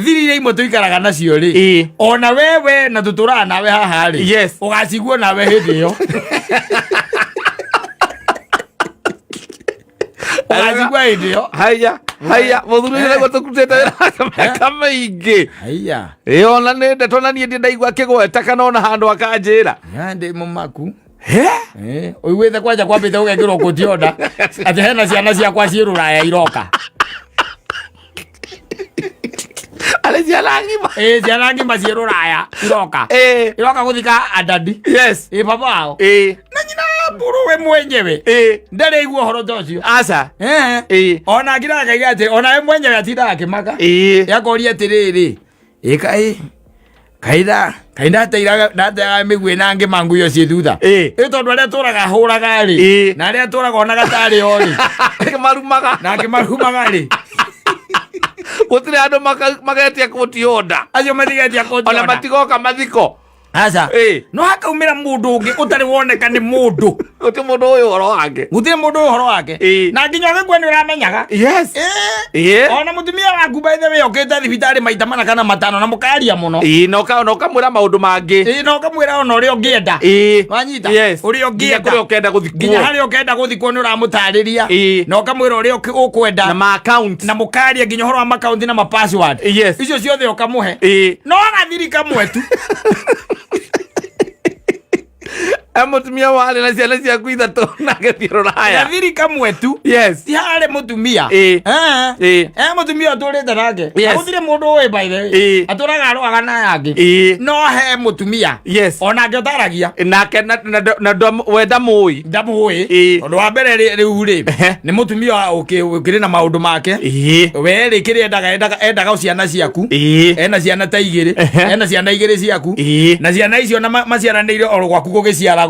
Thiri iria imwe tũikaraga nacio rĩ, ona wewe na tũtũraga nawe haha rĩ, ũgacigua nawe hĩndĩ ĩyo. Ũgacigua hĩndĩ ĩyo. Haya haya, mũthuri ũcio nĩguo tũkutĩte wĩra wake mĩaka mĩingĩ. Haiya. Ĩ, ona nĩ ndeto na niĩ ndaigua akĩgweta kana ona handũ akanjĩra. Ya, ndĩ mũmaku. He? Eh, ũiguĩte kwanja kwambĩte gũgekĩrwo kũtionda atĩ hena ciana ciakwa ciĩ rũraya iroka. Arĩ ciana ng'ima. Ĩ, ciana ng'ima ciĩ rũraya iroka. Iroka gũthika adadi. Ĩ, baba wao. Na nyina mbũrũ we mwenyewe. Ndarĩ aigua ũhoro ta ũcio. Aca. Ona akiraga akaiga atĩ ona we mwenyewe atindaga akĩmaka. Akoria atĩrĩrĩ, ĩ kaĩ kaida kaĩ ndateiraga ndateaga mĩguĩ na ngĩma nguyo ciĩ thutha. Ĩ tondũ arĩa tũraga hũraga rĩ, na arĩa tũraga onaga tarĩ o rĩ, Akĩmarumaga. Na akĩmarumaga rĩ. Gũtirĩ andũ magetia kũti onda. Acio matigetia kũti Ona onda. matigoka mathiko. Aca. No hakaumĩra mũndũ ũngĩ ũtarĩ woneka nĩ mũndũ. Gũtirĩ mũndũ ũyũ ũhoro wake. Gũtirĩ mũndũ ũyũ ũhoro wake. Na nginya ũgĩkua nĩ ũramenyaga. Ona mũtumia waku by the way okĩte thibitarĩ maita mana kana matano na mũkaria mũno. Ĩ, na ũkamwĩra maũndũ mangĩ. Ĩ, na ũkamwĩra ona ũrĩa ũngĩenda. Wanyita? Ũrĩa Nginya ũngĩenda. kũrĩa ũkenda gũthikwo. Nginya harĩa ũkenda gũthikwo nĩ ũramũtarĩria. Na ũkamwĩra ũrĩa ũkwenda. Na ma account. Na mũkaria nginya ũhoro wa ma account na ma password. Icio ciothe ũkamũhe. No gathiri kamwe tu. E mũtumia warĩ na ciana ciaku ithatũ na agĩthiĩ rũraya. Gathiri kamwe tu. Ti harĩ mũtumia. Eh, mũtumia ũtũrĩte nake. Gũtirĩ mũndũ ũĩ by the way. Atũraga arũaga na aya angĩ. No he mũtumia. Onake ũtaragia. Nake na we ndamũĩ. Ndamũĩ. Ũndũ wa mbere rĩu rĩ, nĩ mũtumia ũkĩrĩ na maũndũ make. We rĩ kĩrĩa endaga, endaga ciana ciaku. Ena ciana ta igĩrĩ. Ena ciana igĩrĩ ciaku. Na ciana icio na maciaranĩire oro gwaku gũgĩciaragwo.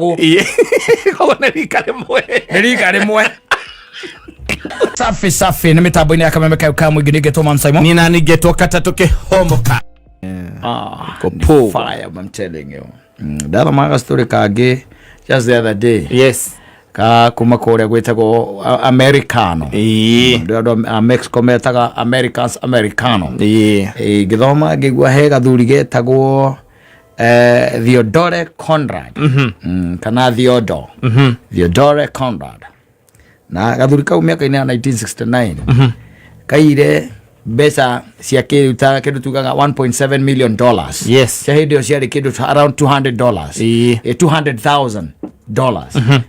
Koguo nĩ rika rĩmwe. Nĩ rika rĩmwe. Safi safi nĩ mĩtambo-inĩ ya kameme kayo ka mũingĩ nĩngetwo Man Simon. Niĩ nani ngetwo katatũ kĩhomoka. Ah, Kopo. fire, I'm telling you. Ndathomaga story kangĩ just the other day. Ka kuma kũrĩa gwĩtagwo Americano. Ndĩ andũ a Mexico metaga Americans Americano. Ngĩthoma ngĩigua he gathuri getagwo Theodore Conrad. Kana Theodore. Theodore Conrad. Na gathuri kau mĩaka-inĩ ya 1969 kaire mbeca cia kĩrĩu ta kĩndũ tugaga $1.7 million. Cia hĩndĩ ĩyo ciarĩ kĩndũ ta around $200. $200,000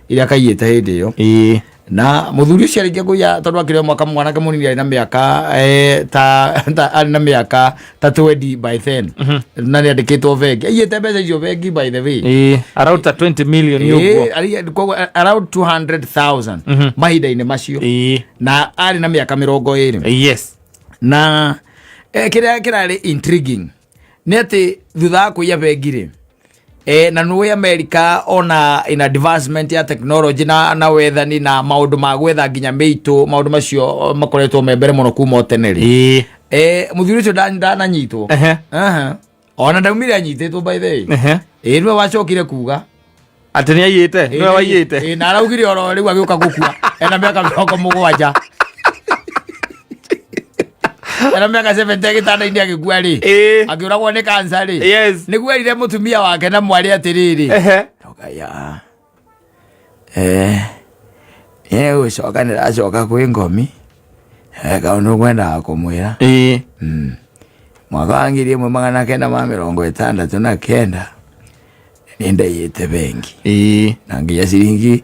iria kaiyĩte hĩndĩ ĩyo. Na mũthuri ũcio arĩkia kũiya tondũ akĩrĩ o mwaka mwanake mũnini arĩ na mĩaka ta arĩ na mĩaka ta 20 by then. Na nĩ andĩkĩtwo bengi. Aiyĩte mbeca icio bengi by the way. Around ta 20 million ũguo. Koguo around 200,000 mahinda-inĩ macio. Na arĩ na mĩaka 20. Na kĩrĩa kĩrarĩ intriguing nĩ atĩ thutha wa kũiya bengi rĩ, na nũĩ America ona in advancement ya technology na wethani na maũndũ ma gwetha nginya mĩitũ, maũndũ macio makoretwo me mbere mũno kuma o tene rĩ. Mũthuri ũcio ndananyitwo. Aha. Ona ndaumire anyitĩtwo by the way. Ĩ, nĩwe wacokire kuga Atĩ nĩ aiyĩte, nĩwe waiyĩte. Ĩ, na araugire oro rĩu agĩũka gũkua ena mĩaka 70. Ena mĩaka 70 gĩtanda-inĩ agĩkua rĩ. Akĩũragwo nĩ cancer rĩ. Nĩguo erire mũtumia wake na mwarĩ atĩrĩrĩ. Ndauga, niĩ gũcoka nĩracoka kwĩ ngomi. Kaũndũ ngwendaga kũmwĩra. Mwaka wa 1969 nĩ ndaiyĩte bengi. Na nginya ciringi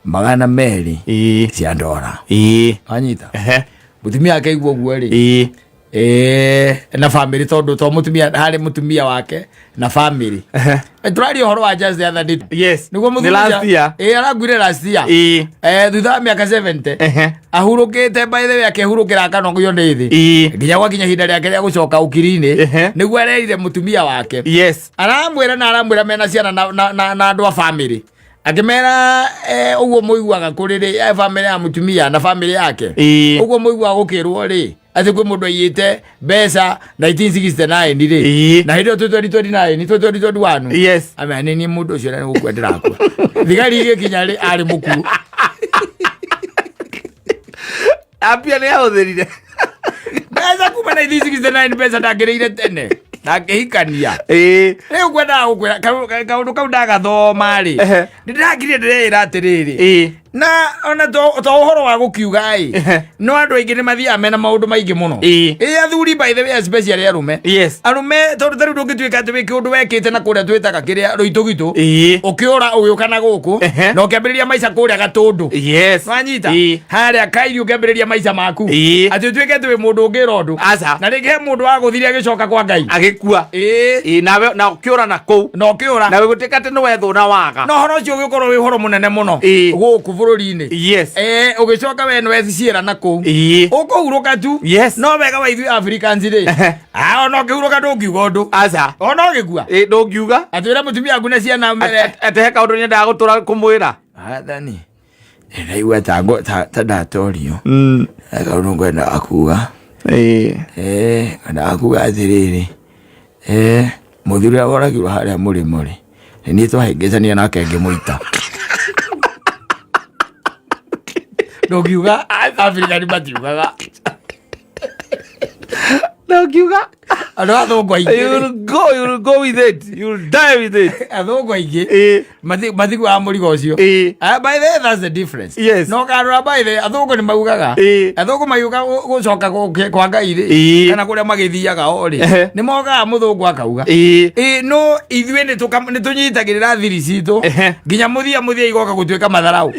200,000 cia ndora. Wanyita? Mũtumia akaigua ũguo rĩ. Na family tondũ to mũtumia harĩ mũtumia wake na family. Tũraria ũhoro wa just the other day. Nĩguo Nĩ mũthuri last ũcio- year. Arakuire last year. Thutha wa mĩaka 70. Ahurũkĩte by the way akĩhurũkĩra akanogio nĩ thĩ. Nginya gwakinya ihinda rĩake rĩa gũcoka ũkiri-inĩ. Nĩguo arerire mũtumia wake. Aramwĩra na aramwĩra mena ciana na andũ a family. Akĩmera ũguo mũiguaga kũrĩ rĩ, family ya mũtumia na family yake. Ũguo mũiguaga gũkĩrwo rĩ, atĩ kwĩ mũndũ aiyĩte mbeca 1969 rĩ. Na hĩndĩ ĩyo twĩ 2029, twĩ 2021. Amera nĩ niĩ mũndũ ũcio na nĩ gũkua ndĩrakua. Thigari igĩkinya rĩ, arĩ mũkuũ. Ambia nĩ ahũthĩrire. Mbeca kuma 1969, mbeca ndangĩrĩire tene ndangĩhikania. Rĩu ngwendaga gũkwĩra kaũndũ kau ndagathoma rĩ, nĩ ndĩrakire ndĩreĩra atĩrĩrĩ, na ona to ũhoro wa gũkiuga ĩ, no andũ aingĩ nĩ mathiaga mena maũndũ maingĩ mũno. Ĩ athuri, by the way, especially arũme. Arũme, tondũ ta rĩu ndũngĩtuĩka atĩ wĩ kĩũndũ wekĩte na kũrĩa twĩtaga kĩrĩa rũitũgitũ, ũkĩũra ũgĩũka na gũkũ, na ũkĩambĩrĩria maica kũrĩa gatũndũ. Wanyita? Harĩa kairi ũkĩambĩrĩria maica maku, atĩ ũtuĩke atĩ wĩ mũndũ ũngĩra ũndũ. Aca. Na rĩngĩ he mũndũ wagũthire agĩcoka kwa Ngai. Agĩkua. Nawe na ũkĩũra na kũu. Na ũkĩũra. Na gũtuĩka atĩ nĩ wethũ na waga. Na ũhoro ũcio ũgĩkorwo wĩ ũhoro mũnene mũno gũkũ bũrũri-inĩ. Ũgĩcoka we nĩweciĩra na kũu, ũkũhurũka tu. No wega wa ithuĩ Africans rĩ, ona ũkĩhurũka ndũngiuga ũndũ. Aca. Ona ũgĩkua, Ndũngiuga. Atĩ ũrĩa mũtumia waku na ciana mbere. Atĩ he kaũndũ nyendaga gũtũra kũmwĩra. Athani ndaigua ta ndatorio. Kaũndũ ngwendaga kuga, ngwendaga kuga atĩrĩrĩ, mũthuri ũrĩa woragirwo harĩa mũrĩmo rĩ, nĩ niĩ twahĩngĩcania nake ngĩmũita. Ndũngiuga, Afrika nĩ matiugaga. Ndũngiuga. Andũ athũngũ aingĩ rĩ, You'll go with it, you'll die with it. Athũngũ aingĩ matiguaga mũrigo ũcio. Ah, by the way, that's the difference. No karora, by the way, athũngũ nĩ maugaga, athũngũ magiũka gũcoka kwa Ngai rĩ, kana kũrĩa magĩthiaga o rĩ, nĩ mokaga mũthũngũ akauga. Ĩ no ithuĩ nĩ tũnyitagĩrĩra thiri citũ nginya mũthia mũthia igoka gũtuĩka matharau.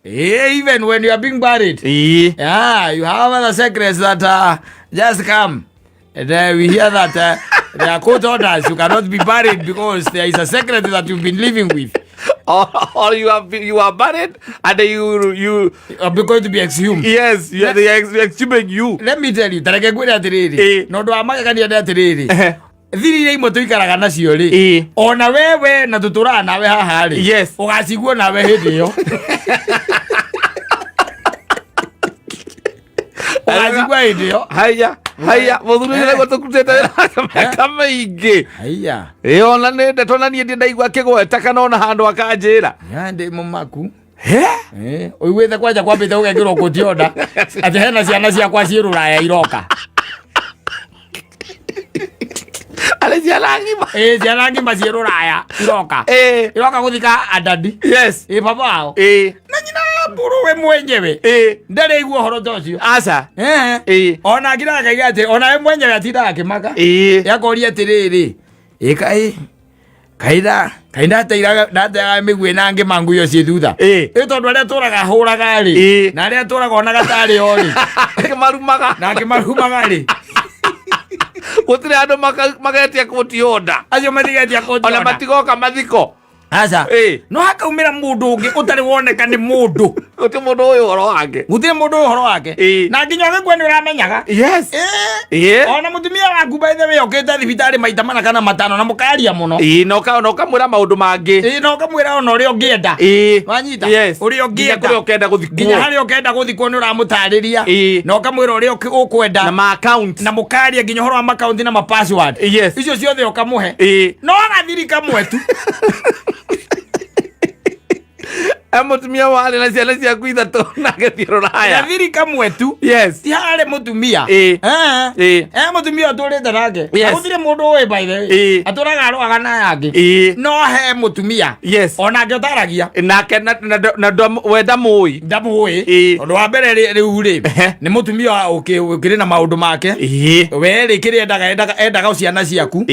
Even when you are being buried, yeah, you have other secrets that just come. And we hear that there are court orders. You cannot be buried because there is a secret that you've been living with. Or you are buried and you You are going to be exhumed. Yes, you are the exhuming you. Let me tell you, tareke ngwĩre atĩrĩrĩ, na ũndũ wa magegania nĩ atĩrĩrĩ, thiri iria imwe tũikaraga nacio rĩ, ona wewe na tũtũraga nawe haha rĩ, ũgaciguo nawe hĩndĩ ĩyo, ũgacigua hĩndĩ ĩyo. Haya haya, mũthuri ũcio nĩguo tũkutĩte wĩra wake mĩaka mĩingĩ. Haiya. Ona nĩ ndeto na niĩ ndaigua akĩgweta kana ona handũ akanjĩra. Ya ndĩ mũmaku. He? Ũiguĩte kwanja kwambĩte gũgekĩrwo kũtionda atĩ hena ciana ciakwa ciĩ rũraya iroka. Arĩ ciana ng'ima. Ĩ, ciana ng'ima ciĩ rũraya iroka, iroka gũthika andadi. Ĩ baba wao na nyina mbũrũ we mwenyewe ndarĩ igua ũhoro ta ũcio. Aca. Ona akiraga akaiga atĩ ona we mwenyewe atindaga akĩmaka. Yakoria atĩrĩrĩ, ĩ kaĩ kaida kaĩ ndateaga mĩguĩ na ngĩma nguo ciĩ thutha. Ĩ tondũ arĩa tũraga hũraga rĩ, na arĩa tũraga onaga tarĩ o rĩ, Akĩmarumaga. Na akĩmarumaga rĩ. Gũtirĩ andũ magetia kũtionda. Acio matigetia ona kũnjona. Matigoka mathiko. Aca. No hakaumĩra mũndũ ũngĩ ũtarĩ woneka nĩ mũndũ. Gũtirĩ mũndũ ũyũ ũhoro wake. Gũtirĩ mũndũ ũyũ ũhoro wake. Na nginya ũgĩkua nĩ ũramenyaga. Ona mũtumia waku, by the way, okĩte thibitarĩ maita mana kana matano na mũkaria mũno. Ĩ, na ũkamwĩra maũndũ mangĩ. Ĩ, na ũkamwĩra ona ũrĩa ũngĩenda. Wanyita? Yes. Ũrĩa Nginya ũngĩenda. kũrĩa ũkenda gũthikwo. Nginya harĩa ũkenda gũthikwo nĩ ũramũtarĩria. Na ũkamwĩra ũrĩa ũkwenda. Na ma account. Na mũkaria nginya ũhoro wa makaunti na ma password. Icio ciothe ũkamũhe. No gathiri kamwe tu. E mũtumia warĩ na ciana ciaku ithatũ na agĩthiĩ rũraya. Gathiri kamwe tu. Ti harĩ mũtumia. Mũtumia ũtũrĩte nake. Gũtirĩ mũndũ ũĩ, by the way. Atũraga arũaga na aya angĩ. No he mũtumia onake ũtaragia. Nake na we ndamũĩ. Ndamũĩ. Ũndũ wa mbere rĩu rĩ, nĩ mũtumia ũkĩrĩ na maũndũ make. We rĩ, kĩrĩa endaga ciana ciaku.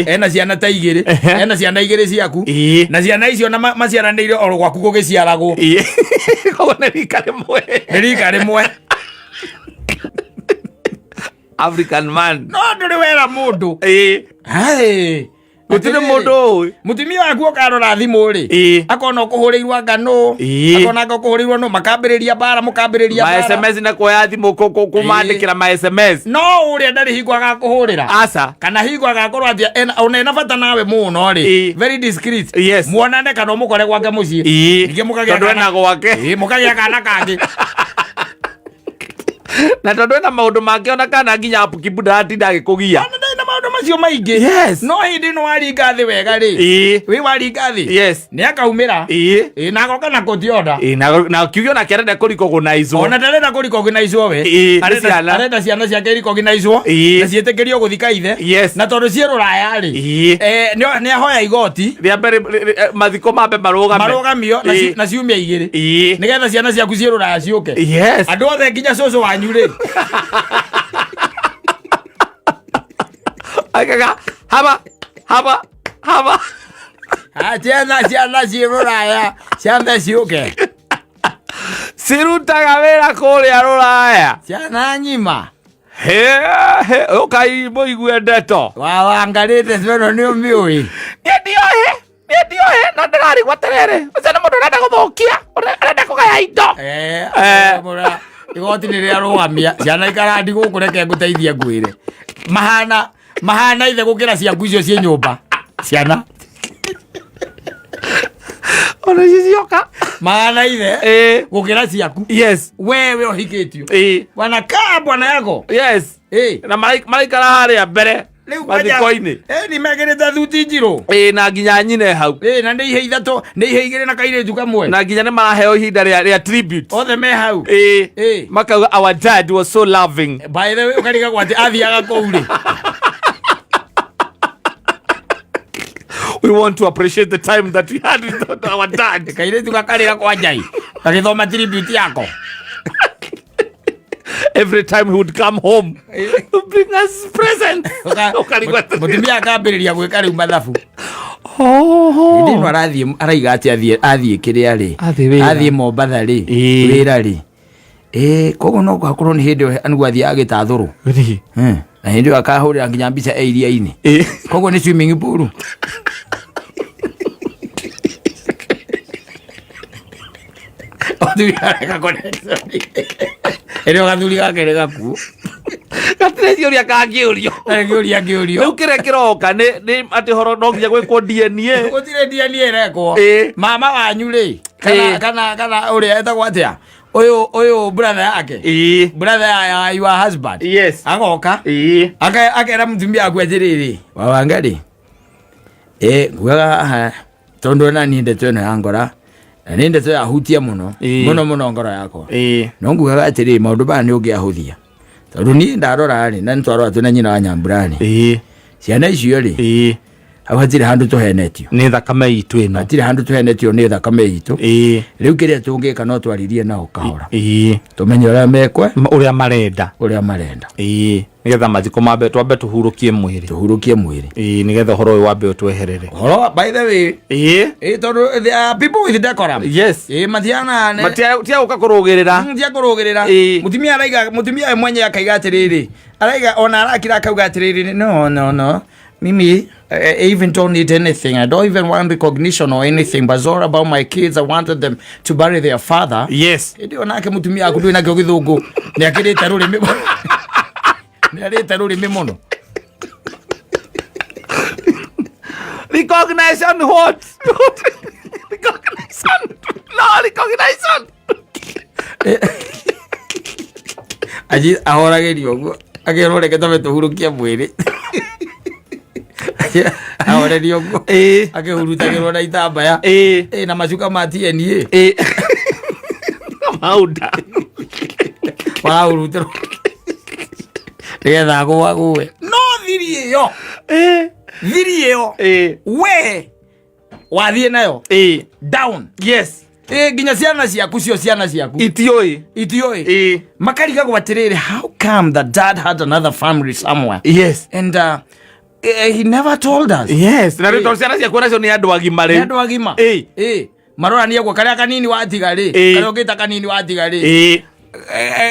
Ena ciana ta igĩrĩ. Ena ciana igĩrĩ ciaku. Na ciana icio na maciaranĩire oro gwaku gũgĩciaragwo. Koguo nĩ rika rĩmwe. Nĩ rika rĩmwe. African man. No ndũrĩ wera mũndũ. Hai. Gũtirĩ mũndũ ũĩ. Mũtumia waku ũkarora thimũ rĩ, akona ũkũhũrĩirwo anga nũ, akona anga ũkũhũrĩirwo nũ, makambĩrĩria mbara, mũkambĩrĩria Ma mbara. SMS na kuoya thimũ kũmandĩkĩra ma SMS. No ũrĩa ndarĩ hingo agakũhũrĩra Aca. Kana hingo agakorwo atĩ ona ena bata nawe mũno rĩ, very discreet. Muonane kana ũmũkore gwake mũciĩ. Ningĩ mũkagĩa Tondũ ena gwake. Mũkagĩa kana kangĩ. Na tondũ ena maũndũ mangĩ ona kana nginya apu kibu ndaratinda agĩkũgia. Ona ndarĩ na maũndũ macio. Macio maingĩ. Yes. No hĩndĩ ĩno waringa thĩ wega rĩ, wĩ waringa thĩ, nĩ akaumĩra. Ĩ, na agoka na kũtionda. Ĩĩ, na kiuge onake arenda kũrikogonaizwo. Ona ndarenda kũrikogonaizwo we. Ĩĩ, nĩ Arenda ciana. arenda ciana ciake irikogonaizwo na ciĩtĩkĩrio gũthika ithe. Na tondũ ciĩ rũraya rĩ, nĩ ahoya igoti Rĩa mbere mathiko mambe marũgame. Marũgamio na ciumia 2. Nĩgetha ciana ciaku ciĩ rũraya ciũke. Andũ othe nginya cũcũ wanyu rĩ. Akaga haba haba haba. Ah, ciana ciĩ rũraya ciambe ciũke. Cirutaga wĩra kũrĩa rũraya. Ciana ng'ima. He he ũkai mũigue ndeto. Wawangarĩte cweno nĩ ũmĩũĩ. Niĩ ndioĩ, niĩ ndioĩ na ndĩrarigwo atĩrĩrĩ, ũcio nĩ mũndũ ũrenda gũthũkia, ũrenda kũgaya indo. Igoti nĩ rĩarũgamia ciana ikarandi gũkũ, reke ngũteithie ngwĩre. Mahana ithe gũkĩra ciaku icio ciĩ nyũmba. Ciana. Ona ici cioka. Mahana ithe gũkĩra ciaku. Wewe ũhikĩtio. Wanakaa bwana yako. Na maraikara harĩa mbere Rĩu kwanja- mathiko-inĩ. Nĩ mekĩrĩte thuti njirũ. Na nginya nyine hau. Na nĩ ihe 3, nĩ ihe 2 na kairĩtu kamwe. Na nginya nĩ maraheo ihinda rĩa tribute. Othe me hau. Makauga our dad was so loving. By the way, ũkarigagwo atĩ athiaga kũu rĩ. We want to appreciate the time that we had with our dad. Kairĩtu gakarĩra kwa Njai. Gagĩthoma tribute yako. Every time he would come home, he would bring us presents. Ũkarigwo atĩ- Mũtumia akambĩrĩria gwĩka rĩu mathabu. Oh. Hĩndĩ ĩno arathiĩ, araiga atĩ athiĩ kĩrĩa rĩ. Athiĩ wĩra. Athiĩ Mombatha rĩ. Wĩra rĩ. Koguo no gũgakorwo nĩ hĩndĩ ĩyo nĩguo athiĩ agĩtathũrwo. Rĩ. Na hĩndĩ ĩyo akahũrĩra nginya mbica e iria-inĩ. Koguo nĩ swimming pool. Mũtumia areka connection. Ĩrĩa gathuri gake nĩ gakuũ. Gatirĩ ciũria kangĩũrio. Gatirĩ kĩũria kĩũrio. Rĩu kĩrĩa kĩroka nĩ atĩ ũhoro no nginya gwĩkwo DNA. Gũtirĩ DNA ĩrekwo. Mama wanyu rĩ, kana ũrĩa etagwo atĩa? Ũyũ brother yake. Brother ya your husband. Agoka. Akera mũtumia waku atĩrĩrĩ, wawanga rĩ. Ngugaga haha tondũ ona niĩ ndeto ĩno ya ngora, na nĩ ndeto yahutia mũno, mũno mũno ngoro yakwa. No ngugaga atĩrĩrĩ, maũndũ maya nĩ ũngĩahũthia. Tondũ niĩ ndarora rĩ, na nĩtwarora twĩna nyina wa Nyambura rĩ. Ciana icio rĩ, hau hatirĩ handũ tũhenetio. Nĩ thakame itũ ĩno. Hatirĩ handũ tũhenetio nĩ thakame itũ. Rĩu kĩrĩa tũngĩka no twaririe nao kahora. Tũmenye ũrĩa mekwe. Ũrĩa marenda. Ũrĩa marenda. Nĩgetha mathiko mambe, twambe tũhurũkie mwĩrĩ. Tũhurũkie mwĩrĩ. Nĩgetha ũhoro ũyũ wambe ũtweherere. Ũhoro, by the way. Tondũ there are people with decorum. Matiana ne- Matia gũka kũrũgĩrĩra. Tia kũrũgĩrĩra. Mũtumia araiga, mũtumia we mwenyewe akaiga atĩrĩrĩ. Araiga, ona arakira akauga atĩrĩrĩ, no, no, no. Mimi, I even don't need anything. I don't even want recognition or anything. But it's all about my kids. I wanted them to bury their father. Ĩndĩ onake mũtumia waku ndũrĩ nakĩo gĩthũngũ. Nĩ akĩrĩte rũrĩmĩ. Nĩ arĩte rũrĩmĩ mũno. Recognition what? Recognition. No, recognition. Aji ahoragĩrio ũguo. Akerwo reke twambe tũhurũkie mwĩrĩ. Ahorerio ũguo. Akĩhurutagĩrwo na itambaya. Na macuka ma TNA. Maunda. Marahurutĩrwo. Nĩgetha agũagũe. No thiri ĩyo. Thiri ĩyo. We wathiĩ nayo. Down. Nginya ciana ciaku cio ciana ciaku. Itiũĩ. Itiũĩ. Makarigagwo atĩrĩrĩ, how come that dad had another family somewhere? And he never told us. Na rĩu tondũ ciana ciaku nacio nĩ andũ agima rĩu. Nĩ andũ agima. Marorania guo karĩa kanini watiga rĩ. Karĩa ũngĩta kanini watiga rĩ.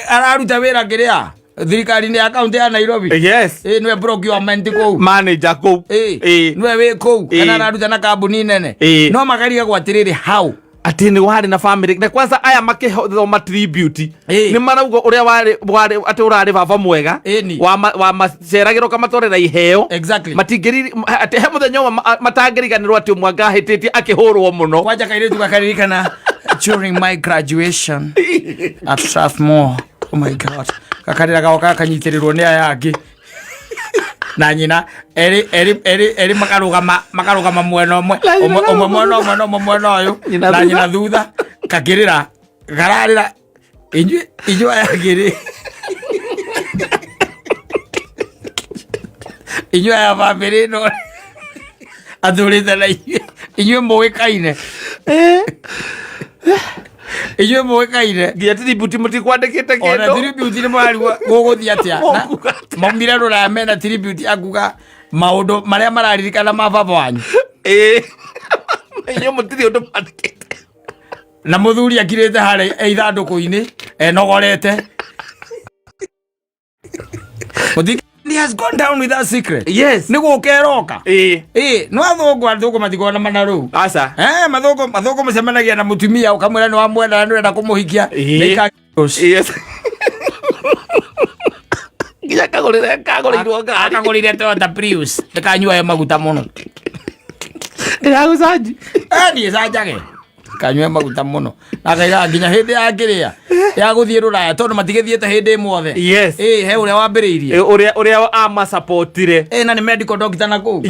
Araruta wĩra kĩrĩa? Thirikari-inĩ ya kaunti ya Nairobi. Nĩwe procurement kũu. Manager kũu. Nĩwe wĩ kũu. Kana araruta na kambuni nene. No makarigagwo atĩrĩrĩ, how? Atĩ nĩ warĩ na family. Na kwanza aya makĩthoma tribute. Nĩ marauga ũrĩa warĩ, atĩ ũrarĩ baba mwega. Wa maceragĩrwo kamatwarĩra iheo. Matingĩriri, atĩ he mũthenya ũmwe matangĩriganĩrwo atĩ ũmwe angahĩtĩtie akĩhũrwo mũno. Kwanja kairĩtu gakaririkana during my graduation at Strathmore. Oh my God. Gakarĩra gagoka gakanyitĩrĩrwo nĩ aya angĩ. Na nyina eri eri eri eri makarugama makarugama mwena ũmwe, Na nyina ũmwe ũmwe mwena ũmwe na ũmwe mwena ũyũ, Nyina na thutha. Nyina thutha kakĩrĩra kararĩra inyuĩ inyuĩ aya ngĩrĩ inyuĩ aya bamĩrĩ ĩno atũrĩte na inyuĩ inyuĩ mũĩkaine inyuĩ mũĩkaine. Nginya tribute mũtikwandĩkĩte Ona kĩndũ. Tribute nĩ mararigwo gũgũthiĩ atĩa. Na Mũkuga atĩa? Maumire rũraya mena tribute akuga maũndũ marĩa mararirikana ma baba wanyu. Ĩĩ. Inyuĩ mũtirĩ ũndũ mwandĩkĩte. Na mũthuri akirĩte harĩa e ithandũkũ-inĩ enogorete. Mũthiki he has gone down with that secret. Nĩ gũka ĩroka. Ĩ no athũngũ athũngũ matigona mana rĩu. Aca. Eh, mathũngũ mathũngũ mũcemanagia na mũtumia ũkamwĩra nĩ wamwenda na nĩũrenda kũmũhikia. Nĩ Yes, nginya kagũrĩre kagũrĩirwo ngari. Akagũrire Toyota Prius ndĩkanyuae maguta mũno. Ndĩragũcanji. Eh, niĩ canjage kanyue maguta mũno na akaigaga nginya hĩndĩ ya kĩrĩa ya gũthiĩ rũraya tondũ matigĩthiĩte hĩndĩ ĩmwe othe. Ĩ he ũrĩa wambĩrĩirie. Ũrĩa amasapotire. Ĩ na nĩ medical doctor na kũu.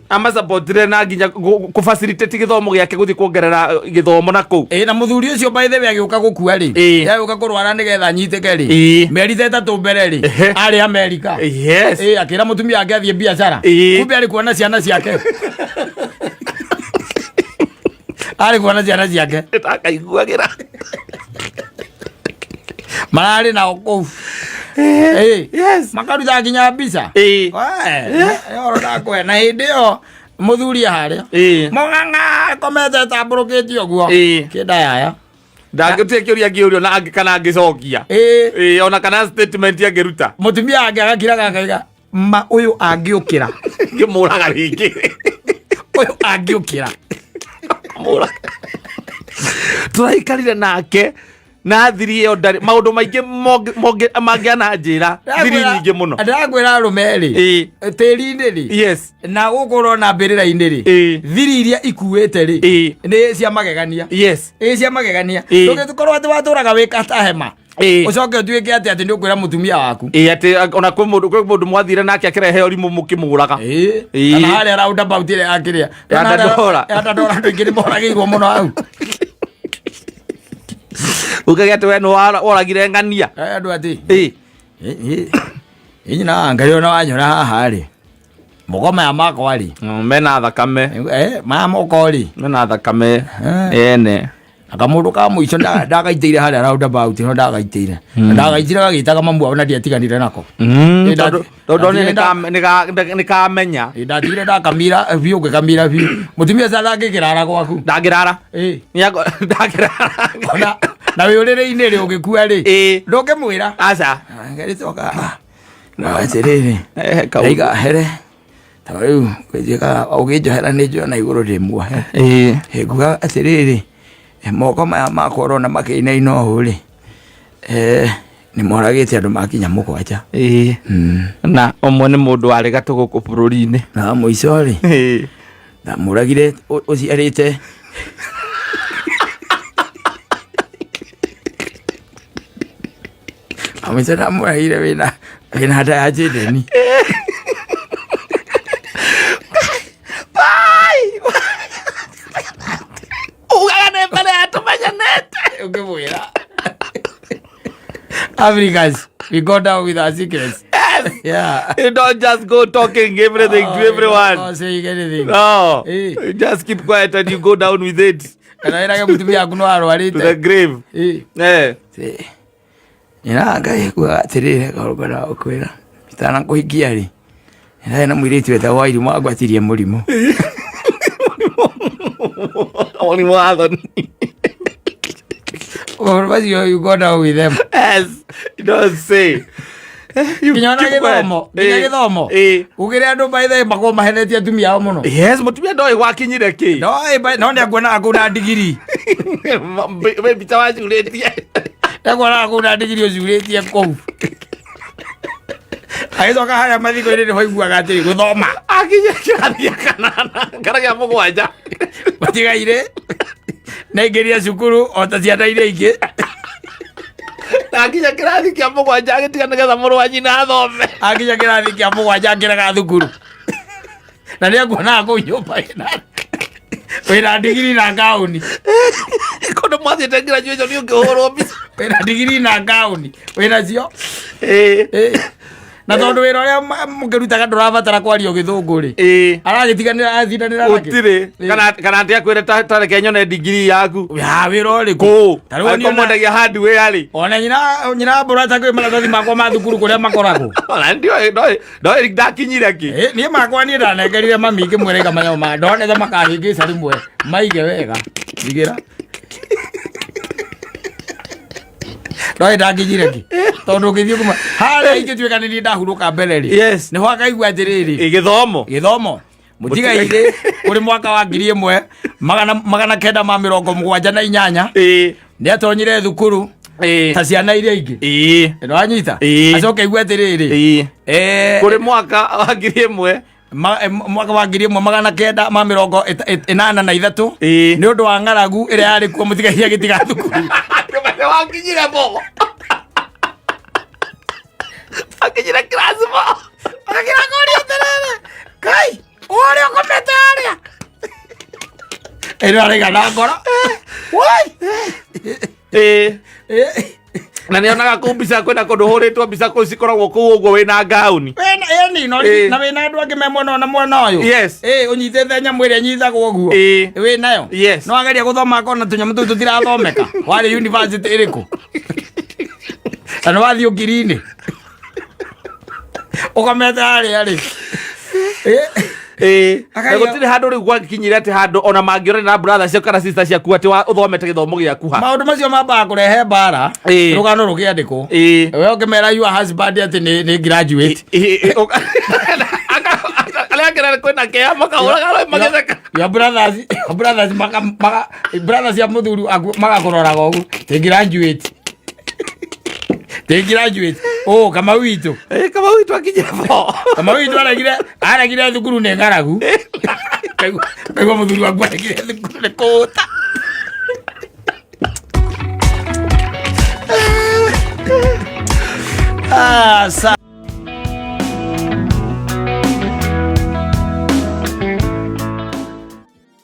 Amasapotire na nginya kũ-facilitate gĩthomo gĩake gũthiĩ kuongerera gĩthomo na kũu. Ĩ na mũthuri ũcio by the way agĩũka gũkua rĩ, agĩũka kũrwara nĩgetha anyitĩke rĩ, mĩeri ta 3 mbere rĩ, arĩ Amerika. Ĩ akĩra mũtumia wake athiĩ biacara. Kumbe arĩ kuona ciana ciake, arĩ kuona ciana ciake. Ndakaiguagĩra. Mararĩ nao kũu. Ĩ makaruta nginya mbica. Oro ndakwe na hĩndĩ ĩyo mũthuri harĩa mũng'ang'a komete tambũrũkĩtie ũguo kĩnda yaya. Ndangĩtia kĩũria ngĩũrio na angĩ kana angĩcokia. Ĩĩ, ona kana statement angĩruta. Mũtumia wake agakiraga akaiga ma ũyũ angĩũkĩra Ngĩmũraga rĩngĩ. Ũyũ angĩũkĩra. Mũraga. Tũraikarire nake na thiri ĩyo ndarĩ maũndũ maingĩ mangĩananjĩra thiri nyingĩ mũno. Ndĩrakwĩra arũme rĩ, tĩri-inĩ rĩ, na gũkũ ũrona mbĩrĩra-inĩ rĩ, thiri iria ikuĩte rĩ, nĩ cia magegania. Ĩ cia magegania. Ndũgĩkorwo atĩ watũraga wĩ kata hema, ũcoke ũtuĩke atĩ atĩ nĩ ũkwĩra mũtumia waku. Ĩĩ, atĩ ona kwĩ mũndũ mwathire nake akĩrehe ũrimũ mũkĩmũraga. Kana harĩa roundabout ĩrĩa ya kĩrĩa Ya Dandora. Ya Dandora, andũ aingĩ nĩ moragĩirwo mũno hau. Ukage atĩ we nĩ woragire ng'ania. Eh, andũ atĩ ĩ nyina wa Ngai ona wanyona haha rĩ, moko maya makwa rĩ, Mena thakame. Eh, maya moko rĩ, Mena thakame ene. Na kamũndũ ka mũico ndagaitĩire harĩa roundabout ĩno ndagaitĩire ndagaitire gagĩtaga mamu wao na ndiatiganire nako. Tondũ nĩ kamenya. Ĩ, ndatigire ndakamira biũ ngĩkamira biũ mũtumia ũcio ndangĩkĩrara gwaku. Ndangĩrara. Ndangĩrara. Ona na wĩ ũrĩrĩ-inĩ rĩ ũgĩkua rĩ, ndũngĩmwĩra. Aca. Ngĩcoka no atĩrĩrĩ, Kaũndũ. ndaiga here tondũ rĩu ngĩnjĩkaga ũgĩnjohera nĩ njoya na igũrũ ndĩ muohe. Nguga atĩrĩrĩ, moko maya makwa ũrona makĩinaina ũũ rĩ, nĩ moragĩte andũ makinya 7. Na ũmwe nĩ mũndũ warĩ gatũ gũkũ bũrũri-inĩ. Na mũico rĩ, ndamũragire ũciarĩte. Na mũico ndamũragire wĩna nda ya Jayden. Bye! Ugaga nĩ mbere ya tũmenyanĩte. Ũngĩmwĩra Africans, we go down with our secrets. Yeah. You don't just go talking everything to everyone. Not saying anything. No. You just keep quiet and you go down with it Kana wĩrage mũtumia waku no to the arwarĩte. Grave. Nyina Ngai kuga atĩrĩrĩ kaũndũ ũkwĩra itanakũhikia rĩ, ndarĩ na mũirĩtu wetagwo Wairimũ wangwatirie mũrimũ. Mũrimũ wa thoni. Ũhoro macio you go down with them. Yes. You don't say. You Nginya ona keep quiet. gĩthomo, nginya gĩthomo. Gũkĩrĩ andũ by the way makoragwo mahenetie atumia ao mũno. Yes, mũtumia ndoĩ gwakinyire kĩ. No no nĩ akuonaga kũu na ndigiri. We mbica wacurĩtie. Nĩ akuonaga kũu na ndigiri ũcurĩtie kũu. Agĩcoka harĩa mathiko-inĩ nĩho aiguaga atĩrĩ gũthoma. Akinya kĩrathi gĩa kanana kana gĩa mũgwanja. Matigaire naingĩria cukuru o ta ciana iria ingĩ. Na akinya kĩrathi kĩa mũgwanja agĩtiga nĩgetha mũrũ wa nyina athome. Akinya kĩrathi kĩa mũgwanja akĩrega thukuru na nĩ akuonaga kũu nyũmba wĩna ndigiri na ngaũni. Kũndũ mwathiĩte graduation ũkĩhũrwo mbica. Wĩna ndigiri na ngaũni wĩna cio. Na tondũ wĩra ũrĩa mũkĩrutaga ndũrabatara kwario gĩthũngũ rĩ, aragĩtiganĩra acindanĩra nakĩ? Gũtirĩ. Kana atĩ akwĩre ta reke nyone ndigiri yaku. Ya wĩra ũrĩkũ? Kũ? Ta rĩu niĩ mwendagia hardware rĩ. Ona nyina mbũra ta kwĩ maratathi makwa ma thukuru kũrĩa makoragwo. Ona ndioĩ ndoĩ ndakinyire kĩ. Niĩ makwa niĩ ndanengerire mami ngĩmwĩra iga manyamũ ma ndonete makahĩngĩca rĩmwe maige wega ndigĩra ndoĩ ndakinyire kĩ tondũ ũngĩthiĩ kuma harĩa ingĩtuĩka nĩ niĩ ndahurũka mbere rĩ, nĩho akaigua atĩrĩrĩ, Gĩthomo. Gĩthomo mũtigairĩ kũrĩ mwaka wa 1978 nĩ atonyire thukuru ta ciana iria ingĩ. Nĩwanyita? Acoke aigue atĩrĩrĩ, Kũrĩ mwaka wa 1000 mwaka wa 1983 nĩ ũndũ wa ng'aragu ĩrĩa yarĩ kuo mũtigairĩ agĩtiga thukuru. Kĩmane wakinyire bo. Wakinyire class bo. Akĩra kũria atĩrĩrĩ, kai ũrĩa ũkomete harĩa ĩno araiga na ngoro woi. Na nĩ onaga kũu mbica kwĩna kũndũ hũrĩtwo mbica kũu cikoragwo kũu ũguo wĩna ngauni. Wĩna ĩni no na wĩna andũ angĩ me mwena na mwena ũyũ. Ũnyitĩte nyamũ ĩrĩa ĩnyitagwo ũguo. Wĩnayo. No ageria gũthoma akona tũnyamũ tũu tũtirathomeka. Warĩ university ĩrĩkũ? Na nĩ wathiĩ ũkiri-inĩ. Ũkomete harĩa rĩ. Na gũtirĩ handũ rĩu gwakinyire atĩ handũ ona mangĩonana na brother ciaku kana sister ciaku atĩ ũthomete gĩthomo gĩaku ha. Maũndũ macio mambaga kũrehe mbara. Rũgano rũkĩandĩkwo. We ũkĩmera your husband atĩ nĩ graduate. Arĩa angĩ kwĩna kĩeha makahũraga magĩtheka. Your brothers, your brothers maka, maka, brothers ya mũthuri waku magakũroraga ũguo. Ti graduate. Ti graduate. Oh, Kamau witũ. Kamau witũ akinyire bo. Kamau witũ aregire thukuru nĩ ng'aragu. Kaigua mũthuri waku aregire thukuru nĩ kũũta. Sa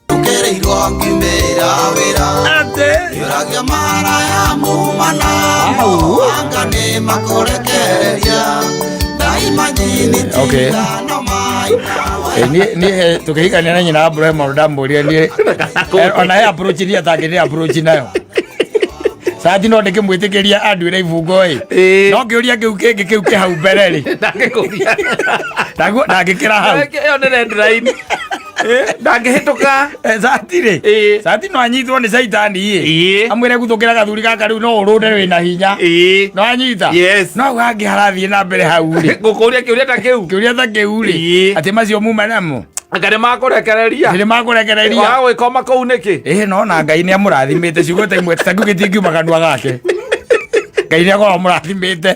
Ũkereirwo ngĩmĩra wĩra. Ate. Nĩũragia maraya mumana. Au. Anga nĩ makũrekereria. Ndaima nyini Okay. tigano maina. Niĩ tũkĩhikania na nyina Abraham maũndũ ndamũria niĩ. Ona he approach niĩ atangĩ approach nayo. Sati no ndĩkĩmwĩtĩkĩria anduĩre ibungo ĩ. No kĩũria kĩu kĩngĩ kĩu kĩ hau mbere rĩ. Ndangĩkũria. Ndangĩkĩra hau. Ĩyo nĩ red line. Ndangĩhĩtũka. Sati rĩ. Sati no anyitwo nĩ caitani ĩ. Amwĩre guthũkĩra gathuri gaka rĩu no ũrũnde wĩna hinya. No anyita. Yes. No hau hangĩ harathiĩ na mbere hau rĩ. Ngũkũria kĩũria ta kĩu. Kĩũria ta kĩu rĩ. Atĩ macio muma namo. Anga nĩ makũrekereria. Nĩ makũrekereria. Waga gwĩkoma kũu nĩkĩ? No na Ngai nĩ amũrathimĩte ciugo ta imwe ta kĩu gĩtingiuma kanua gake. Ngai nĩ akorwo amũrathimĩte.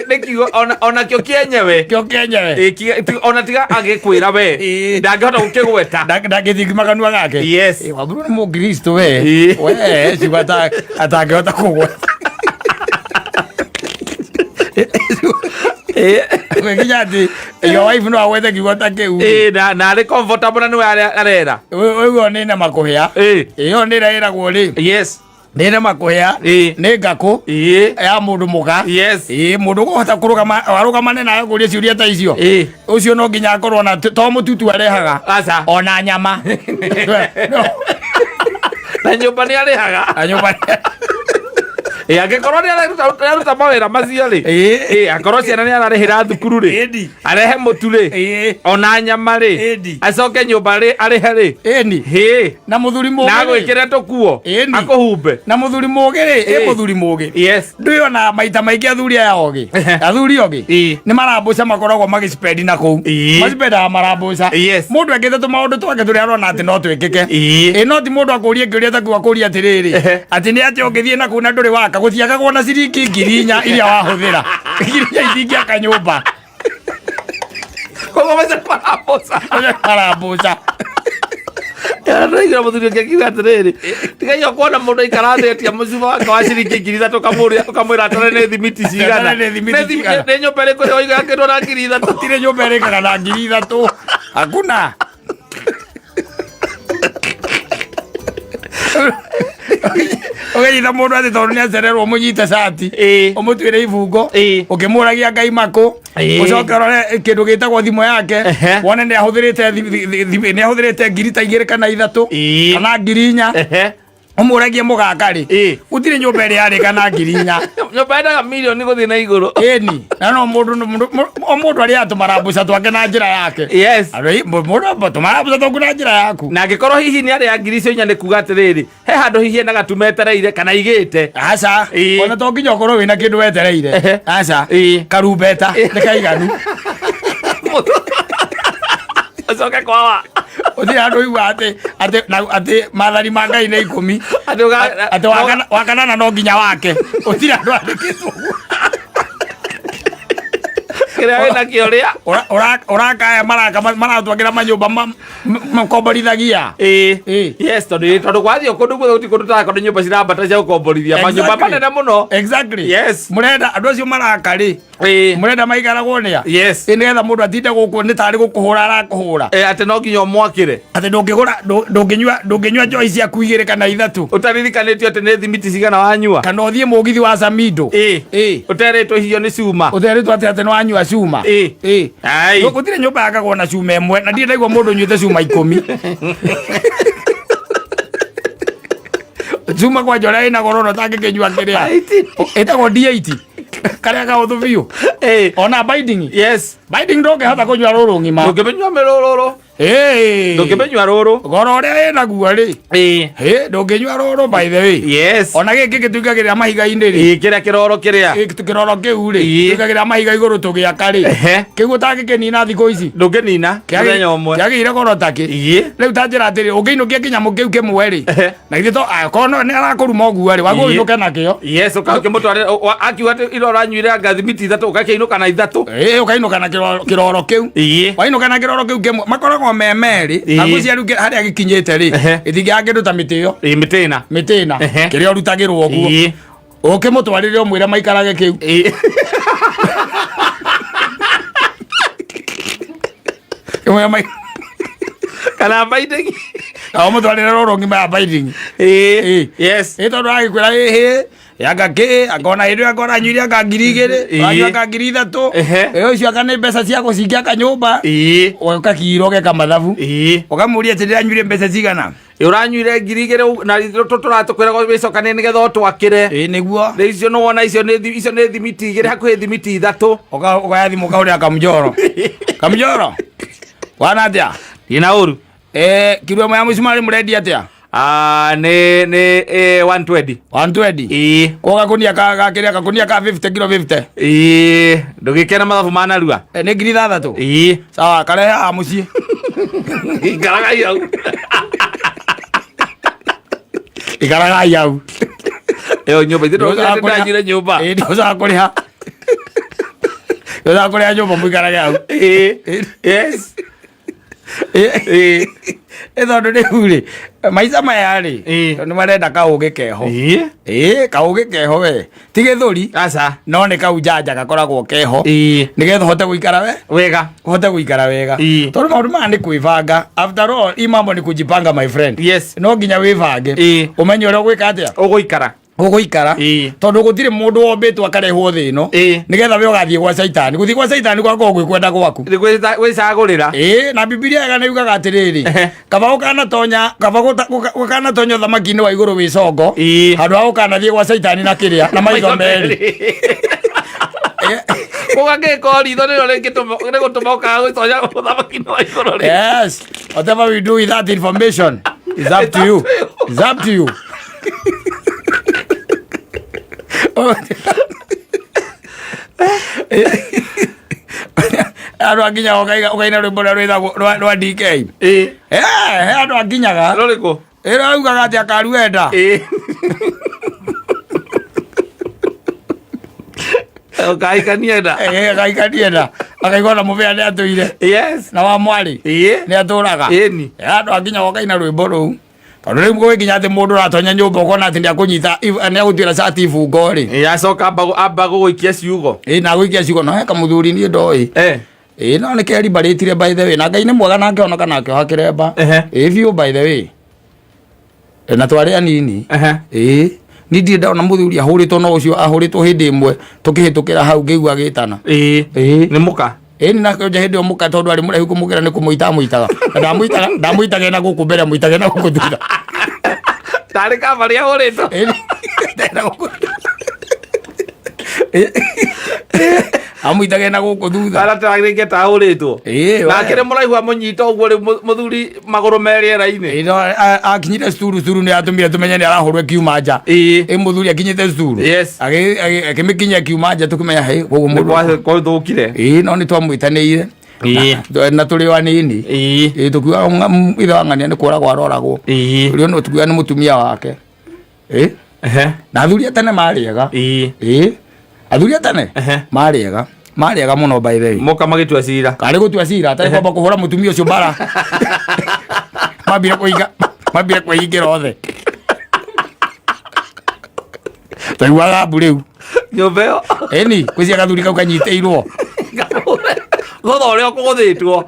Nĩ kiugo ona kĩo kĩenyewe. Kĩo kĩenyewe. Ona tiga agĩkwĩra we. Ndangĩhota gũkĩgweta. Ndangĩtingiuma kanua gake. Yes. Wamburu nĩ mũkristo we. We, ciugo atangĩhota kũgweta. Nginya atĩ your wife no agwete kiugo ta kĩu. Na arĩ comfortable na nĩwe arera. Ũguo nĩ nama kũhĩa. Ĩyo nĩ ĩrĩa ĩragwo rĩ. Yes. Nĩ nama kũhĩa. Nĩ ngakũ. Ya mũndũ mũka. Yes. Mũndũ ũkũhota kũrũgama, arũgamane nawe kũria ciũria ta icio. Ũcio no nginya akorwo na to mũtutu arehaga. Aca. Ona nyama. No. Na nyũmba nĩ arĩhaga. Na nyũmba nĩ Angĩkorwo nĩ aruta mawĩra macio rĩ. Akorwo ciana nĩ ararĩhĩra thukuru rĩ. Arehe mũtu rĩ. Ona nyama rĩ. Acoke nyũmba rĩ, arĩhe rĩ. Hĩ. Na mũthuri mũgĩ Na rĩ. agwĩkĩre tũkuo. Akũhumbe. Na mũthuri mũgĩ rĩ, ĩ mũthuri mũgĩ. Yes. Ndũĩ ona maita maingĩ athuri aya ogĩ. Athuri ogĩ. Nĩ marambũca makoragwo magĩcipendi na kũu. Macipendaga marambũca. Yes. Mũndũ ekĩte tũmaũndũ twake tũrĩa arona atĩ no twĩkĩke. No ti mũndũ akũrie kĩũria ta kĩu akũrie atĩrĩrĩ. Atĩ nĩ atĩ ũngĩthiĩ na kũu na ndũrĩ waka, gũtiakagwo na ciringi ngiri inya iria wahũthĩra. Ngiri inya itingĩaka nyũmba. Koguo macio marambũca. Macio marambũca. Ndĩraigua mũthuri ũngĩ akiuga atĩrĩrĩ, tigai o kuona mũndũ aikara thĩ etia mũcuba wake wa ciringi 3,000 ũkamũria ũkamwĩra atare nĩ thimiti cigana. Atare nĩ thimiti Nĩ thimi- cigana. Nĩ nyũmba ĩrĩkũ ĩrĩa waiga yakĩtwo na 3,000? Gũtirĩ nyũmba ĩrĩkaga na 3,000. Hakuna. Ũkanyita mũndũ atĩ tondũ nĩ acererwo ũmũnyite cati ũmũtuĩre ibungo ũkĩmũragia ngai makũ ũcoke ũrore kĩndũ gĩtagwo thimũ yake wone nĩ ahũthĩrĩte nĩ ahũthĩrĩte ngiri ta igĩrĩ kana ithatũ kana 4,000 ũmũragie mũgaka rĩ gũtirĩ nyũmba ĩrĩa yarĩka na 4,000. Nyũmba yendaga mirioni gũthiĩ na igũrũ. Ĩni na no mũndũ o mũndũ arĩa tũmarambuca twake na njĩra yake. Yes. Andũ mũndũ tũmarambuca twaku na njĩra yaku. Na angĩkorwo hihi nĩ arĩa 4,000 nĩ kuga atĩrĩrĩ, he handũ hihi ena gatumetereire kana igĩte. Aca, ona to nginya ũkorwo wĩna kĩndũ wetereire. Aca, karumbeta nĩ kaiganu. Ũcoke kwawa. Ũtirĩ handũ ũigua atĩ atĩ na atĩ maathani ma Ngai nĩ 10. Atĩ Atĩ wa kanana no nginya wake. Ũtirĩ handũ handĩkĩtwo ũguo. Kĩrĩa wĩnakĩo rĩa. Ũrakaya maraka maratwakĩra manyũmba makomborithagia. Yes, tondũ gwathiĩ kũndũ guothe gũtirĩ kũndũ tũrakorwo nyũmba cirambata cia gũkomborithia. Manyũmba manene mũno. Exactly. Yes. Mũrenda andũ acio maraka rĩ. Mũrenda maikaragwo nĩa? Yes. Ĩ nĩgetha mũndũ atinde gũkũ nĩ tarĩ gũkũhũra arakũhũra. Atĩ no nginya ũmwakĩre. Atĩ ndũngĩgũra, ndũngĩnyua, ndũngĩnyua njohi ciaku igĩrĩ kana ithatũ. Ũtaririkanĩtio atĩ nĩ thimiti cigana wanyua. Kana ũthiĩ mũgithi wa Samido. Ũterĩtwo icio nĩ cuma. Ũterĩtwo atĩ atĩ nĩ wanyua cuma. Ai. Gũtirĩ nyũmba yakagwo na cuma ĩmwe, na ndirĩ ndaigua mũndũ ũnyuĩte cuma 10. Cuma kwanja ũrĩa ĩna goro na ũtangĩkĩnyua kĩrĩa. Ĩtagwo D8. Karĩa kahũthũ biũ. Ona binding. Yes. Binding ndũngĩhota kũnyua rũrũ ng'ima. Ndũngĩmĩnyua mĩrũrũrũ. Ndũngĩmĩnyua rũrũ. Goro ũrĩa ĩnaguo rĩ. Ndũngĩnyua rũrũ by the way. Yes. Ona gĩkĩ gĩtuikagĩrĩra mahiga-inĩ rĩ. Kĩrĩa kĩroro kĩrĩa. Kĩroro kĩu rĩ. Gĩtuikagĩrĩra mahiga igũrũ tũgĩaka rĩ. Kĩu ũtangĩkĩnina thikũ ici. Ndũngĩnina mũthenya ũmwe. Kĩagĩire goro takĩ. Rĩu ta njĩra atĩrĩ, ũngĩinũkia kĩnyamũ kĩu kĩmwe rĩ. Na githĩ to akorwo no nĩ arakũruma ũguo rĩ, wagwo ũinũke nakĩo. Yes, ũkakĩmũtwarĩra, akiuga atĩ ira ũranyuire anga thimiti ithatũ, ũgakĩinũka na ithatũ. Ũkainũka na kĩroro kĩu. Wainũka na kĩroro kĩu kĩmwe, makoragwo me merĩ, na ngwĩciria rĩu harĩa gĩkinyĩte rĩ, gĩtingĩaga kĩndũ ta mĩtĩ ĩyo. Mĩtĩ ĩna. Mĩtĩ ĩna. Kĩrĩa ũrutagĩrwo ũguo. Ũkĩmũtwarĩre ũmwĩre maikarage kĩu. Kĩmwe Kana binding. Na ũmũtwarĩre rũrũ ng'ima ya binding. Yes. Tondũ agĩkwĩra ĩhĩ, yanga kĩ, akona hĩndĩ ĩyo akona anyuire anga 2,000, anyua anga 3,000. Ũcio anga nĩ mbeca cia gũcingia kanyũmba. Ũgakira ũgeka mathabu. Ũkamũria atĩ ndĩranyuire mbeca cigana. Ũranyuire 2,000 na tũratũkwĩra wĩcokanie nĩgetha ũtwakĩre. Nĩguo. Rĩu icio nĩwona icio nĩ icio nĩ thimiti igĩrĩ hakuhĩ thimiti ithatũ. Ũkoya thimũ ũkahũrĩra Kamũnjoro. Kamũnjoro. Wana atĩa? Ndina ũru. Kiro ĩmwe ya mũcumarĩ mũrendia atĩa? Nĩ 120. 120? Kwa gakunia ka ga kĩrĩa gakunia ka 50 kilo 50. Ndũgĩkena mathabu ma narua. Nĩ 6,000? Sawa, karehe haha mũciĩ. Ikaragai hau. Ikaragai hau. Ĩyo nyũmba, ithuĩ ndũranyuire nyũmba. Ndũcoka kũrĩha. Ndũcoka kũrĩha nyũmba mũikarage hau. Yes. Tondũ rĩu rĩ, maica maya rĩ, tondũ nĩ marenda kaũgĩ keho. Kaũgĩ keho we. Ti gĩthũri. Aca. No nĩ kau njanja gakoragwo keho. Nĩgetha ũhote gũikara we. Wega. Ũhote gũikara wega. Tondũ maũndũ maya nĩ kwĩbanga. After all, hii mambo ni kujipanga my friend. Yes. No nginya wĩbange. Ũmenye ũrĩa ũgwĩka atĩa? Ũgũikara. Ũgũikara. Tondũ gũtirĩ mũndũ wombĩtwo akarehwo thĩ ĩno. Nĩgetha we ũgathiĩ gwa Caitani. Gũthiĩ gwa Caitani gwakorwo gwĩ kwenda gwaku. Nĩ gwĩcagũrĩra. Na Bibilia ĩga nĩ yugaga atĩrĩrĩ, kaba ũkanatonya, kaba ũkanatonya ũthamaki-inĩ wa igũrũ wĩ congo, handũ ha ũkanathiĩ gwa Caitani na kĩrĩa, na maitho merĩ. Ũgagĩka ritho nĩrĩo rĩgũtũma ũkaga gwĩtonya ũthamaki-inĩ wa igũrũ rĩ. Yes. Whatever we do with that information is up to you. It's up to you. Andũ anginyaga ũkaina rwĩmbo rũrĩa rwĩtagwo rwa DK. He andũ anginyaga. Rũrĩkũ? Ĩrĩa augaga atĩ akaruenda. Ũkahikania nda. Ũkahikania nda. Akaigua na mũbĩa nĩ atũire. Yes. Na wa mwarĩ. Ĩĩ. Nĩ atũraga. Ĩni. Andũ anginya wokaina rwĩmbo rũu. Tondũ rĩu gwĩ nginya atĩ mũndũ ũratonya nyũmba ũkona atĩ nĩakũnyita nĩagũtuĩra cati ibungo rĩ. Ĩĩ, acoka amba gũgũikia ciugo. Ĩĩ na gũikia ciugo no heka mũthuri niĩ ndoĩ. Eh. Ĩĩ no nĩ kerimbarĩtire by the way na Ngai nĩ mwega na akĩhonoka na akĩoha kĩremba. Ehe. Ĩĩ biũ by the way. E, na twarĩ anini. Ehe. Ĩĩ niĩ ndirĩ ndona mũthuri ahũrĩtwo no ũcio ahũrĩtwo hĩndĩ ĩmwe tũkĩhĩtũkĩra hau ngĩigua agĩtana. Ĩĩ. Ĩĩ. Nĩ mũka. Ĩni na kĩonja hĩndĩ ĩyo mũka tondũ arĩ mũraihu kũmũkĩra nĩ kũmũita amũitaga. Na ndamũitaga ndamũitaga na gũkũ mbere amũitaga na gũkũ thutha. Tarĩ kabarĩ ahũrĩtwo. Ĩni na gũkũ. Amũitage na gũkũ thutha. Ara tarĩngĩ ta ahũrĩtwo. Ĩĩ. Nake nĩ mũraihu amũnyita ũguo rĩu mũthuri magũrũ me rĩera-inĩ. Ĩĩ no akinyire cukuru cukuru nĩ atũmire tũmenye nĩ arahũrwo akiuma nja. Ĩĩ. Ĩ mũthuri akinyĩte cukuru. Yes. Akĩmĩkinyia akiuma nja tũkĩmenya hĩ koguo Nĩ mũndũ. kwathũkire. Ĩĩ no nĩ twamwĩtanĩire. Ĩĩ. Na tũrĩ o anini. Ĩĩ. Ĩĩ tũkiuga ithe wa ng'ania nĩ kũragwo aroragwo. Ĩĩ. Ũrĩa no tũkiuga nĩ mũtumia wake. Ĩĩ. Ehe. Na athuri a tene marĩ ega. Ĩĩ. Ĩĩ. Athuri a tene Ehe. marĩ ega. Marĩ ega mũno by the way. Moka magĩtua cira. Karĩ gũtua cira atarĩ kwamba kũhũra mũtumia ũcio mbara. Mambire kũhinga mambire kwĩhingĩra othe. Twaiguaga mbu rĩu. Nyũmba ĩyo. Ĩni kwĩcia gathuri kau kanyitĩirwo. Thutha ũrĩa ũkũgũthĩtwo.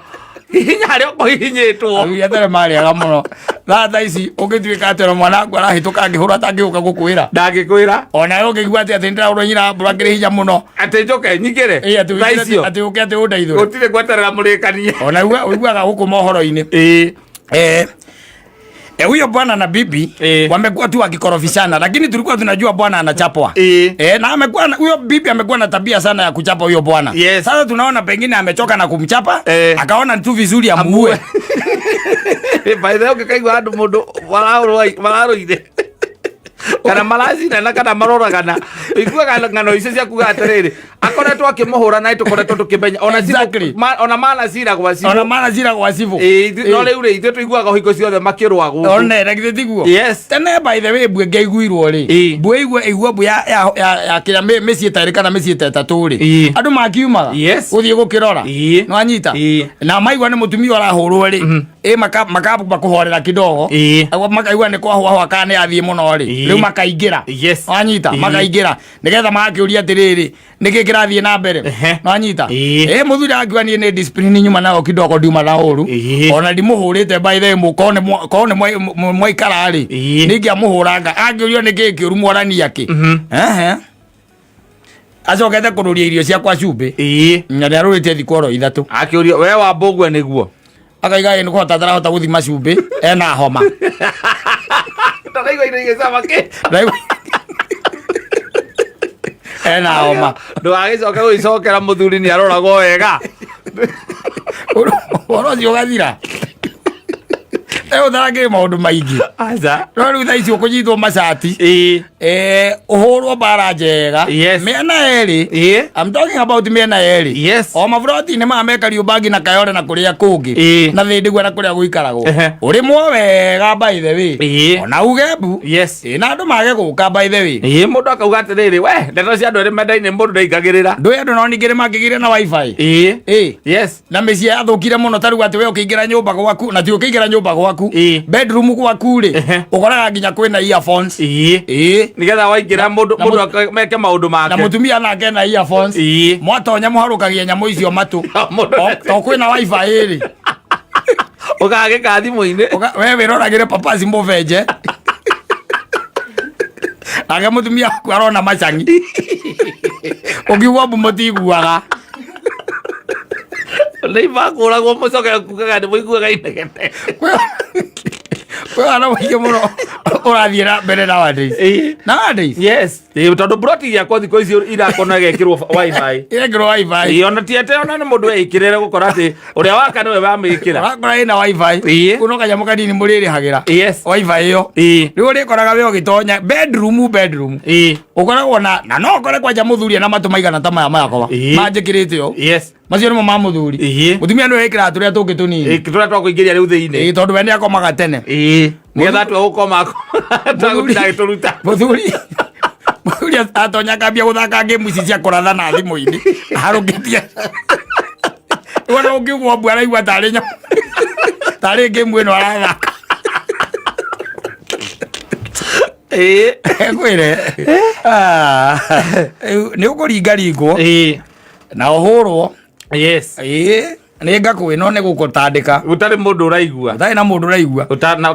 Hihinya harĩa ũkũhihinyĩtwo. Athuri a tene marĩ ega mũno. Thaa ici ũngĩtuĩka atĩ ona mwana waku arahĩtũka angĩhũra atangĩũka gũkwĩra. Ndangĩkwĩra. Ona we ũngĩigua atĩ atĩ nĩndĩrahũrwo nyina mbura ngĩrĩ hinya mũno. Atĩ njoke nyingĩre. Ĩĩ atĩ Thaa icio. atĩ ũke atĩ ũndeithũre. Gũtirĩ gweterera mũrĩkanie. Ona ũiguaga gũkũ mohoro-inĩ. Ĩĩ. Eh, huyo bwana na bibi Eh. wamekuwa tu wakikorofishana, lakini tulikuwa tunajua bwana anachapwa. Eh. Na amekuwa huyo bibi amekuwa na tabia sana ya kuchapa huyo bwana. Yes. Sasa tunaona pengine amechoka na kumchapa Eh. akaona tu vizuri amuue. By the way ũngĩkaigua andũ mũndũ mararũire kana maracinana kana maroragana ũiguaga ng'ano icio cia kuga atĩrĩrĩ akoretwo akĩmũhũra na tũkoretwo tũkĩmenya ona Exactly. ona manacira gwa cibũ Ona mana cira gwa cibũ. Ĩĩ, no rĩu rĩ ithuĩ tũiguaga hingo ciothe makĩrũa gũkũ One na githĩ tiguo. Yes. Tene by the way mbu ĩngĩaiguirwo rĩ. Ĩĩ. Mbu ĩigua ĩigua mbu ya ya ya, ya kĩrĩa mĩciĩ ta ĩrĩ kana mĩciĩ ta ĩtatũ rĩ. Ĩĩ. Andũ makiumaga. Yes. Gũthiĩ gũkĩrora. Ĩĩ. Nĩwanyita. Ĩĩ. Na maigua nĩ mũtumia ũrahũrwo rĩ. Ĩ makamba kũhorera kidogo. Ĩĩ. Agwa makaigua nĩ kwahũahũa kana nĩ athiĩ mũno rĩ. Ĩĩ. Rĩu makaingĩra. Yes. Wanyita Ĩĩ. makaingĩra nĩgetha magakĩũria atĩrĩrĩ nĩkĩ kĩrathiĩ na mbere. Ehe. Nwanyita. Ĩĩ. Ĩ mũthuri akiuga niĩ nĩ discipline nyuma nayo kidogo ndiuma na ũru. Ĩĩ. Ona ndimũhũrĩte by the way mũkorwo nĩ mwaikara rĩ. Ĩĩ. Nĩingĩamũhũranga angĩũrio nĩkĩ kĩũru mwarania kĩ. Ehe. Acokete kũrũria irio ciakwa cumbĩ. Ĩĩ. Na nĩarũrĩtie thikũ oro ithatũ. Akĩũrio we wamba ũgue nĩguo. Akaiga ĩ nĩ kũhota atarahota gũthima cumbĩ ena homa. Ndaraigua indo igĩcama kĩ. Ena homa. Ndũgagĩcoke gũgĩcokera mũthuri nĩ aroragwo wega. Ũhoro ũcio ũgathira. Rĩu ũtarakĩrĩ maũndũ maingĩ. Aca. No rĩu thaa ici ũkũnyitwo macati. Ĩĩ. Ũhũrwo mbara njega. Yes. Mĩena ĩrĩ. Ĩĩ. I'm talking about mĩena ĩrĩ. Yes. O maburoti-inĩ maya me Kariũmbangi na Kayore na kũrĩa kũngĩ. Ĩĩ. Na Thĩndĩgua na kũrĩa gũikaragwo. Ehe. Ũrĩmwo wega by the way. Ĩĩ. Ona uge mbu. Yes. Ĩĩ na andũ mage gũka by the way. Ĩĩ mũndũ akauga atĩrĩrĩ we ndeto cia andũ erĩ mendaine mũndũ ndaingagĩrĩra. Ndũĩ andũ no ningĩ nĩ mangĩgĩire na wifi. Ĩĩ. Ĩĩ. Yes. Na mĩciĩ yathũkire mũno ta rĩu atĩ we ũkĩingĩra nyũmba gwaku na ti ũkĩingĩra nyũmba gwaku Ĩĩ. bedroom gwaku rĩ Ehe. ũkoraga nginya kwĩna earphones. Ĩĩ. Ĩĩ. Nĩgetha waingĩra mũndũ Na mũndũ meke maũndũ na make. mũtumia nake na earphones. Ĩĩ. Mwatonya mũharũkagia nyamũ icio matũ. Mũndũ- To kwĩna wifi ĩrĩ. Ũgagĩka thimũ-inĩ. We wĩroragĩre papasi mũbenje. Nake mũtumia waku arona macangi. Ũkiuga mbu mũtiguaga. Nĩ ibakũragwo mũcoke kugaga nĩ mũiguaga inegene. Kwĩ wana mũingĩ mũno ũrathiĩ na mbere nowadays. Ĩĩ. Nowadays. Yes. Ĩĩ, tondũ broti yakwa thikũ ici irakona ĩgekĩrwo wifi. Ĩrekĩrwo wifi. Ĩĩ, ona ti atĩ ona nĩ mũndũ eĩkĩrĩre gũkora atĩ ũrĩa waka nĩwe wamĩkĩra. Ũrakora ĩna wifi. Ĩĩ. Kuno kanyamũ kanini mũrĩrĩhagĩra. Yes. Wifi ĩyo. Ĩĩ. Rĩu ũrĩkoraga we ũgĩtonya bedroom bedroom. Ĩĩ. Ũkoragwo na no ũkore kwanja mũthuri ena matũ maigana ta maya makwa. Ĩĩ. Manjĩkĩrĩte ũũ. Yes. Macio nĩmo ma mũthuri. Ĩĩ. Mũtumia nĩwe wĩkĩraga tũrĩa tũngĩ tũnini. Ĩĩ, tũrĩa twa kũingĩria rĩu thĩinĩ. Ĩĩ, tondũ we nĩakomaga tene. Ĩĩ. Nĩgetha atua gũkoma twagũtinda agĩtũruta. Mũthuri atonya akambia gũthaka ngĩmu ici cia kũratha na thimũ-inĩ. Harũkĩtie. Wona ũngĩugwo mbu araigua tarĩ nyamũ tarĩ ngĩmu ĩno arathaka. Ngwĩre nĩ ũkũringaringwo na ũhũrwo. Ĩĩ, nĩ ngakũ ĩno nĩ gũkũtandĩka. Gũtarĩ mũndũ ũraigua. Ũtarĩ na mũndũ ũraigua.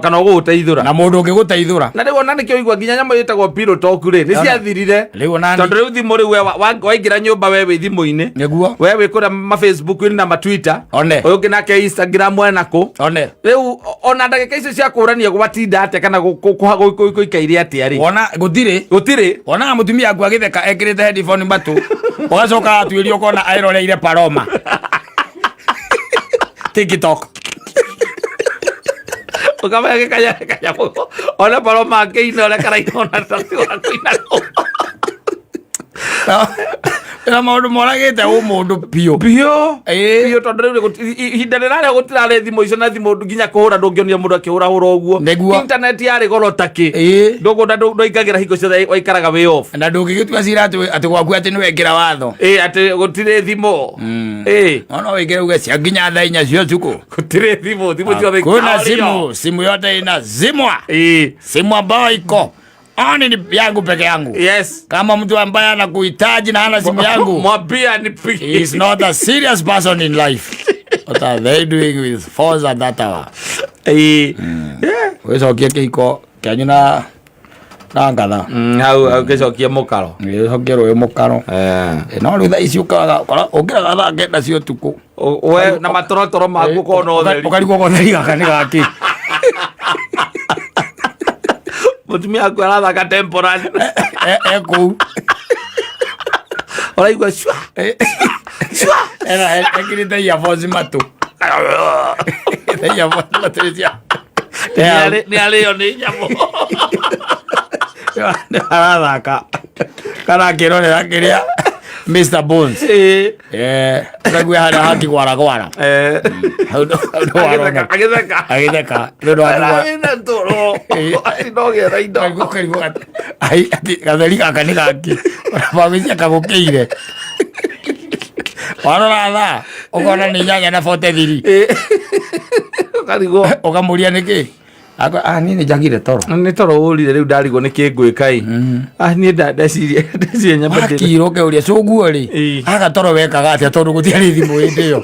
Kana ũgũgũteithũra. Na mũndũ ũngĩgũteithũra. Na rĩu ona nĩkĩo ũigua nginya nyamũ ĩtagwo pillow talk rĩ, nĩ ciathirire. Rĩu ona Tondũ rĩu thimũ rĩu we waingĩra nyũmba we wĩ thimũ-inĩ. Nĩguo. We wĩ kũrĩa ma Facebook-inĩ na ma Twitter. One. Ũyũ ũngĩ nake Instagram we nakũ. One. Rĩu ona ndagĩka icio cia kũrania gwatinda atĩa kana gũikaire atĩa rĩ. Wona gũtirĩ. Gũtirĩ. Wonaga mũtumia waku agĩtheka ekĩrĩte headphone matũ. Ũgacoka atuĩria ũkona eroreire Paloma. TikTok. Ũkamenya gĩkanya kanyamũ. Ona Paloma akĩina ũrĩa karaina ona tati wa kũina. Na maũndũ moragĩte ũmũndũ biũ. Biũ. Ĩĩ. Biũ tondũ rĩu ihinda rĩrarĩa gũtirarĩ thimũ icio na thimũ nginya kũhũra ndũngĩonire mũndũ akĩhũrahũra ũguo. Nĩguo. Internet yarĩ goro takĩ. Ĩĩ. Ndũgũnda ndwaingagĩra hingo ciothe waikaraga wĩ off. Na ndũngĩgĩtua cira atĩ gwaku atĩ nĩwekĩra watho. Ĩĩ atĩ gũtirĩ thimũ. Ĩĩ. No no wĩkĩre uge cia nginya thaa 4 cia ũtukũ. Gũtirĩ thimũ, thimũ ciothe Kuna ikahorio. simu, simu yote inazimwa. Ĩĩ. Simu ambayo iko on ni yangu peke yangu. Yes. Kama mtu ambaye anakuhitaji na hana simu yangu, Mwambie anipige. he is not a serious person in life. What are they doing with phones at that hour? Ĩĩ. Wĩcokie kĩhiko kĩanyu na ngatha. Hau hau ngĩcokia mũkaro. Wĩcokie rũĩ mũkaro. No rĩu thaa ici ũkaga ũkĩraga thaa 9 cia ũtukũ. We na matorotoro maku ũkona ũtheri. Ũkarigwo gotheri gaka nĩ gakĩ. Mũtumia waku arathaka temporary. E kũu. Ũraigua cua. Cua. Ena ekĩrĩte earphones matũ. Earphones matũ nĩ cia. Nĩ arĩo nĩ nyamũ. Nĩ arathaka. Kana akĩrorera kĩrĩa Mr. Bones. Ĩĩ. Ũkaigua harĩa hakigwaragwara. Hau nĩ warona. Agĩtheka. Agĩtheka. Nĩ ũndũ wa kigwara- Wĩna toro. Ndogera indo. Ũkaigua atĩ, ai, atĩ gatheri gaka nĩ gakĩ. Ona magwĩcia kagũkĩire. Warora thaa ũkona nĩ 8:43. Ũkarigwo. Ũkamũria nĩkĩ? Akwa, ah, niĩ nĩ njagire toro. Nĩ toro ũrire rĩu ndarigwo nĩ kĩ ngwĩka ĩ. Ah, niĩ ndeciria ndeciria nyambe ndĩre. Wakirwo ũkeuria cũguo rĩ Ĩĩ. aga toro wekaga atĩa tondũ gũtiarĩ thimũ hĩndĩ ĩyo.